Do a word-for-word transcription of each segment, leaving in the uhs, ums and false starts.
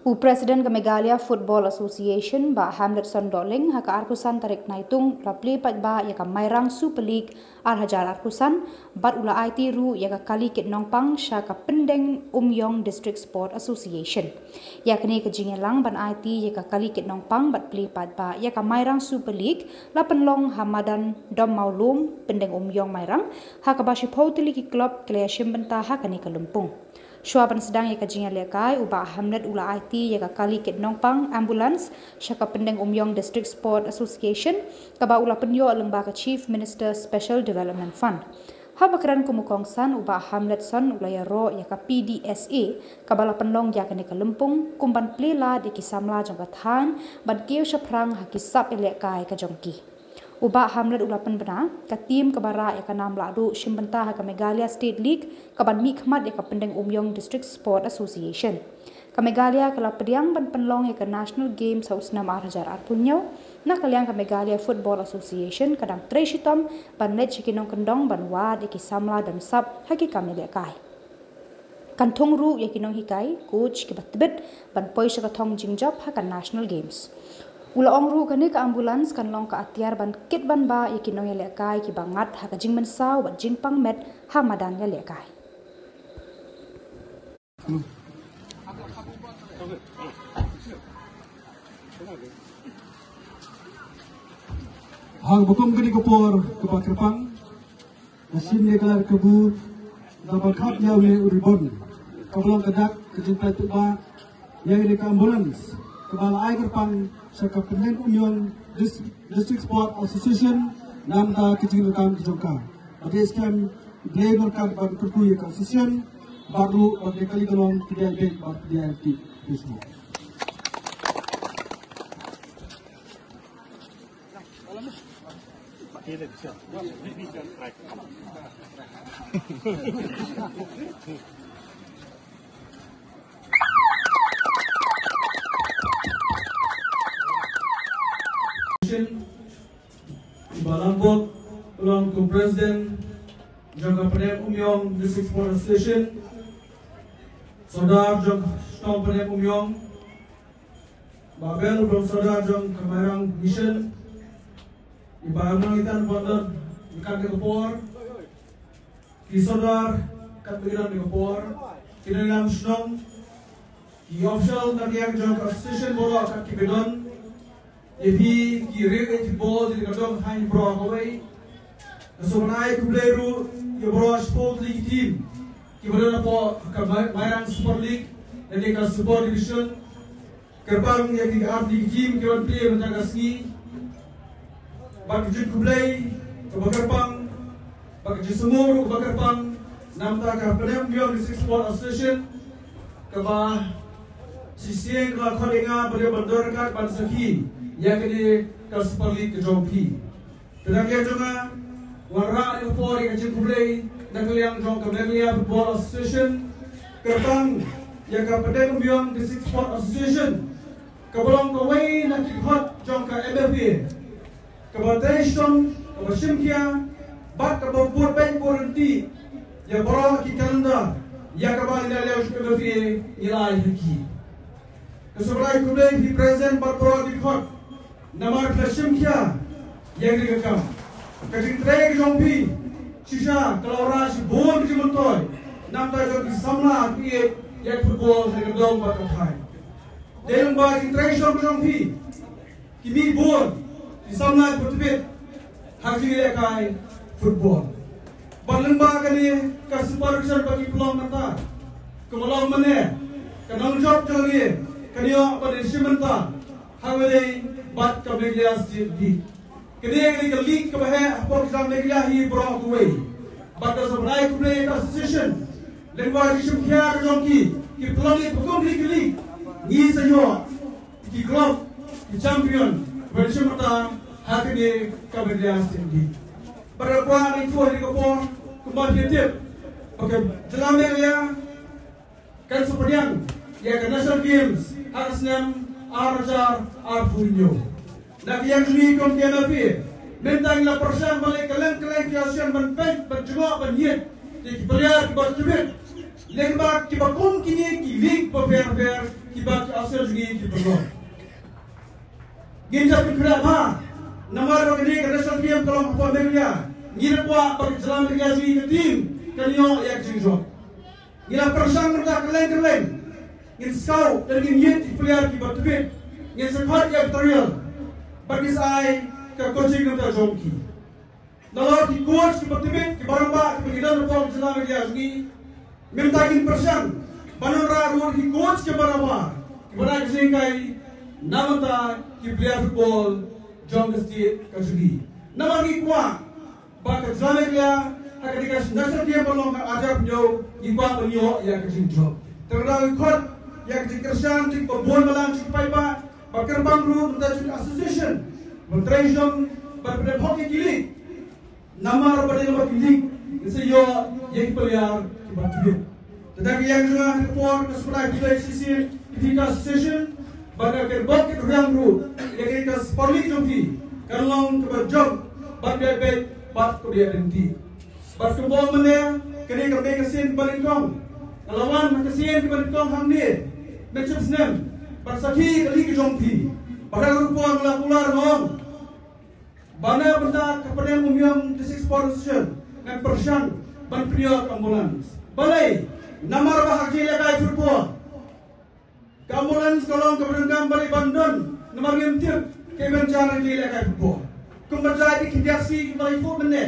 U President ka Meghalaya Football Association, Bah Hamletson Dohling, ha ka arphew san tarik Naitung, u la plie paidbah ïa ka Mairang Super League ar hajar arphew san, bad u la aiti ruh ïa ka kali kit nongpang sha ka Pyndengumiong District Sport Association. Ïa kane ka jingïalang ban aiti ïa ka kali kit nongpang bad plie paidbah ïa ka Mairang Super League la pynlong ha madan Dom Mawlum, Pyndengumiong, Mairang, ha kaba shiphew tylli ki club ki la ïashim bynta ha kane ka lympung. Shuwa ban sdang ïa ka jingïalehkai, u Bah Hamlet u la aiti ïa ka kali kit nongpang, ambulance, sha ka Pyndengumiong District Sport Association, kaba u la pynïoh lyngba ka Chief Minister Special Development Fund. Haba kren kum u kongsan, u Bah Hamletson u la ïaroh ïa ka P D S A, kaba la pynlong ïa kane ka lympung, kum ban plie lad ïa ki samla jong ka thaiñ ban kiew shaphrang ha ki sap ïalehkai ka jong ki. U Bah Hamlet u la pynbna, ka team kaba rah ïa ka nam lah duh shim bynta ha ka Meghalaya State League, kaban mihkhmat ïa ka Pyndengumiong District Sport Association. Ka Meghalaya ka la pdiang ban pynlong ïa ka National Games ha u snem ar hajar arphew hynñiew, na ka liang ka Meghalaya Football Association ka dang trei shitom ban leit sha ki nongkyndong ban wad ïa ki samla don sap ha ki kam ïalehkai. Kan thung ruh ïa ki nonghikai, coach, kiba tbit ban poi sha ka thong jingjop ha ka National Games. U la ong ruh kane ka ambulance kan long ka atiar ban kit ban bah ïa ki nongïalehkai kiba ngat ha ka jingmynsaw bad jingpang met ha madan ïalehkai. Ha kaba kum kane ka por kaba kyrpang, nga shim ïa ka lad kabu da ba khap ïa une u ribbon, kaba long ka dak ka jingpynpaw ïa kane ka ambulance, kaba la ai kyrpang sha ka Pyndengumiong Dis-, District Sport Association, namar ka jingïalam ka jong ka. Bad ïa skhem, Blei markad bad kyrkhu ïa ka association, bad ruh bad ïa ka kali ka long, pdiang bad pdiang ti. Ba Lambok, long kum President jong ka Pyndengumiong District Sport Association, Sordar jong ka Shnong Pyndengumiong, Bah Bel, long Sordar jong ka Mairang Mission, i Bah Armang Itan Wonder, i kat ka por, ki Sordar kat ba ki don ka por, ki nongïalam shnong, ki official na ka liang jong ka association baroh kat kiba don, ïa phi ki riew ïeit football jong ka dong thaiñ baroh kawei. Nga sngewbha ban ai khublei ruh ïa baroh shiphew tylli ki team kiba don hapoh ka Mai-, Mairang Super League, lane ka Super Division. Kyrpang ïa ki artylli ki team kiba plie mynta ka sngi. Bad ka jingkhublei kaba kyrpang, bad ka jingsngewnguh kaba kyrpang na ka bynta ka Pyndengumiong District Sport Association, kaba shisien ka la khot ïa nga ban dei ban don ryngkat ban sakhi ïa kane ka Super League ka jong phi. Te na ka liang jong nga, wanrah ïa ka por ïa ka jingkhublei na ka liang jong ka Meghalaya Football Association, kyrpang ïa ka Pyndengumiong District Sport Association, kaba long kawei na ki khot jong ka M F A, kaba trei shitom, kaba shim khia, bad kaba bud beit bud ryntih ïa baroh ki calendar ïa kaba ngi la ïoh sha M F A ngi la ai ha ki. Nga sngewbha ban ai khublei ïa phi President bad baroh ki khot namar phi la shim khia ïa kane ka kam. Ka jingtrei ka jong phi shisha ka la wanrah shibun ka jingmyntoi na ka bynta jong ki samla kiba ïeit ïa ka football ha ka dong bad ka thaiñ. Dei lyngba ka jingtrei shitom ka jong phi, ki mih bun ki samla kiba tbit ha ka jingïalehkai football. Bad lyngba kane ka Super Division ba ngi pynlong mynta, kumba long mynne, ka nongjop jong ngi kan ïoh ban ïashim bynta ha kawei bad ka Meghalaya State League. Kane ka dei ka league kaba heh hapoh ka jylla Meghalaya hi baroh kawei. Bad nga sngewbha ban ai khublei ïa ka association lyngba ka jingshim khia ka jong ki, ki pynlong ïa ka kum kane ka league. Ngi sa ïoh ki club, ki champion ban shim bynta ha kane ka Meghalaya State League. Bad nga kwah ban ïathuh ha kane ka por, kumba phi tip, ba ka jylla Meghalaya kan sa pdiang ïa ka National Games ha ka snem ar hajar arphew hynñiew. Na ka liang jong ngi kum ka M F A, mynta ngi la pyrshang ban leh kylleng kylleng ki option ban peit, ban jngoh, ban ïeit ïa ki player kiba tbit, lyngba kiba kum kine ki league bapher bapher, kiba ki officer jong ngi ki pynlong. Ngin sa pynkhraw bha namar ba kane ka national game ka long hapoh Meghalaya. Ngi da kwah ba ka jylla Meghalaya jong ngi ka team kan ïoh ïa ka jingjop. Ngi la pyrshang mynta kylleng kylleng. Ngin scout lane ngin ïit ki player kiba tbit. Ngin sa khot ïa ka trial. Bad ngin sa ai ka coaching na bynta jong ki. Nalor ki coach kiba tbit, kiba rangbah, kiba ngi don hapoh ka jylla Meghalaya jong ngi. Mynta ngin pyrshang ban wanrah ruh ki coach kiba rangbah, kiba na ka jinghikai na bynta ki player football jong ka state ka jong ngi. Namar ngi kwah ba ka jylla Meghalaya ha ka dei ka national game ba long ha arhajar hynñiew, ngi kwah ban ïoh ïa ka jingjop. Te lada ngi khot ïa ka jingkyrshan jong kiba bun balang, jong ki paidbah, ba kyrpang ruh na bynta jong ka association ban trei jong, ban pynbeit hok ïa ki league. Namar ba dei namar ki league ngin sa ïoh ïa ki player kiba tbit. Te da ka ïa ka jong nga ha ka por nga sngewbha ïa phi shisien, ïa phi ka association, bad nga kyrpad kyrpad ruh ïa ka, ka Super League jong phi kan long kaba jop bad kaba beit bad kaba ïadei. Bad kumba ong mynne, kane ka dei ka sien ba nyngkong. Nga la wan ha ka sien ba nyngkong hangne mynshwa snem ban sakhi ïa ka league jong phi. Bad ha ka por nga la kular nga ong ba na bynta ka Pdeng Umiam District Sports Association ngan pyrshang ban pynïoh ka ambulance. Balei? Namar ba ha ka jingïalehkai football, ka ambulance ka long kaba donkam ban don, namar ngim tip kaei ban jia ha ka jingïalehkai football. Kumba jia ïa ki khyndiat sngi kiba la ïaid mynne,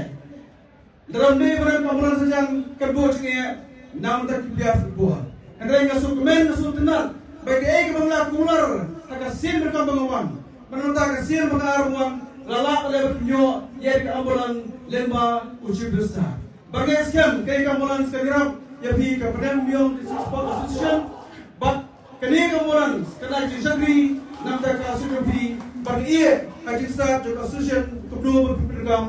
lada ym dei ban don ka ambulance hajan kan buh jingeh na bynta ki player football. Hynrei nga sngewkmen, nga sngewtynnat ba kaei kaba nga la kular ha ka sien ba nyngkong ba nga wan, bad na ka sien ba ar ba nga wan, la lah ban pynïoh ïa ka ambulance lyngba u Chief Minister. Bad nga ngeit skhem kaei ka ambulance kan ïarap ïa phi ka Pdeng Umiam District Sports Association. Bad kane ka ambulance kan ai jingshakri na bynta ka association phi, bad ïa ka jingstad jong ka association ka bynta ban pyndonkam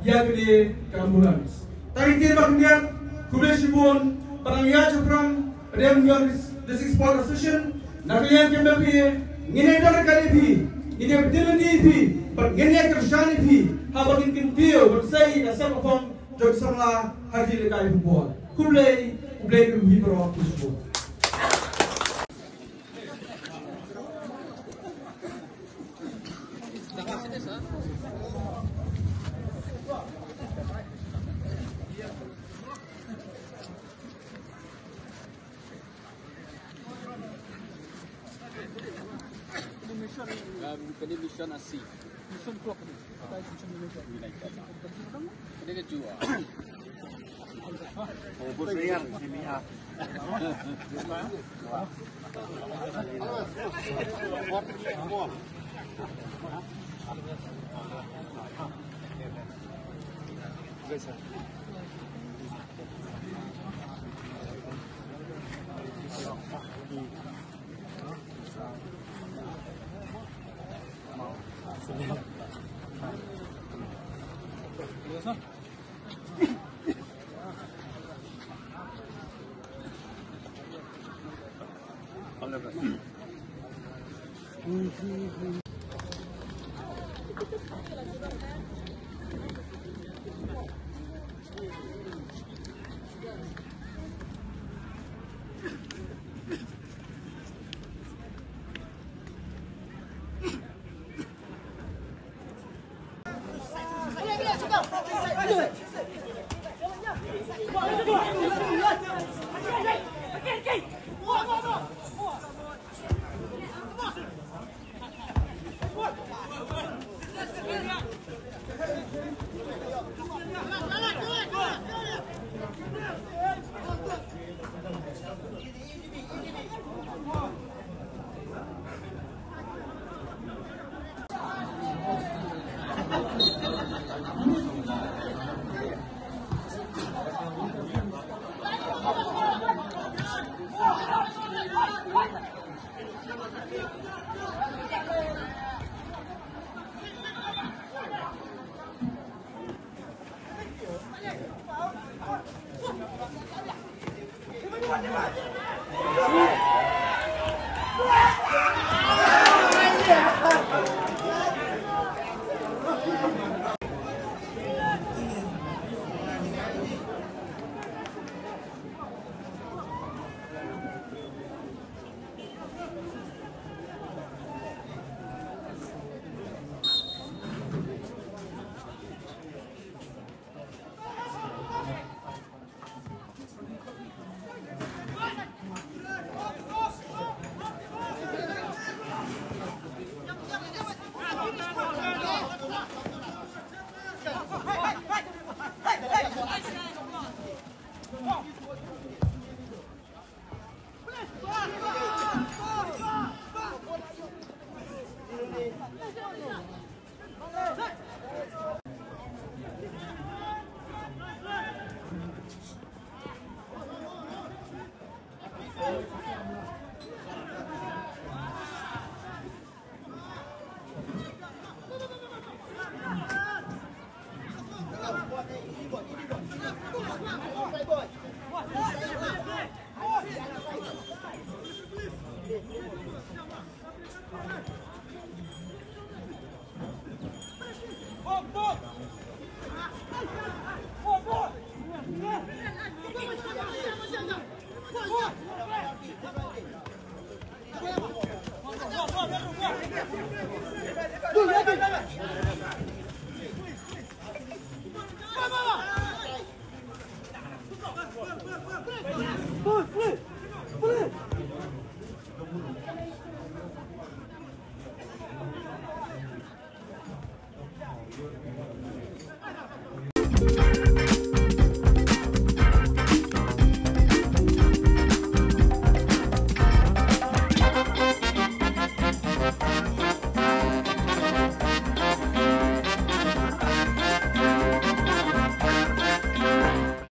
ïa kane ka ambulance. Tang ïa kine ba khyndiat, khublei shibun, bad nang ïa shaphrang Pdeng Umiam District Sports Association, na ka liang jong phi, ngin ïa don ryngkat ïa phi, ngin ïa bteng ïa phi, bad ngin ïa kyrshan ïa phi haba ngin kyntiew ban sei ka sep ka phong jong ki samla ha ki jingïalehkai football. Khublei, khublei ïa phi baroh, khublei shibun. Um, kane mission asi. Mission clock ni. Kata mission manager. Kane ka jua.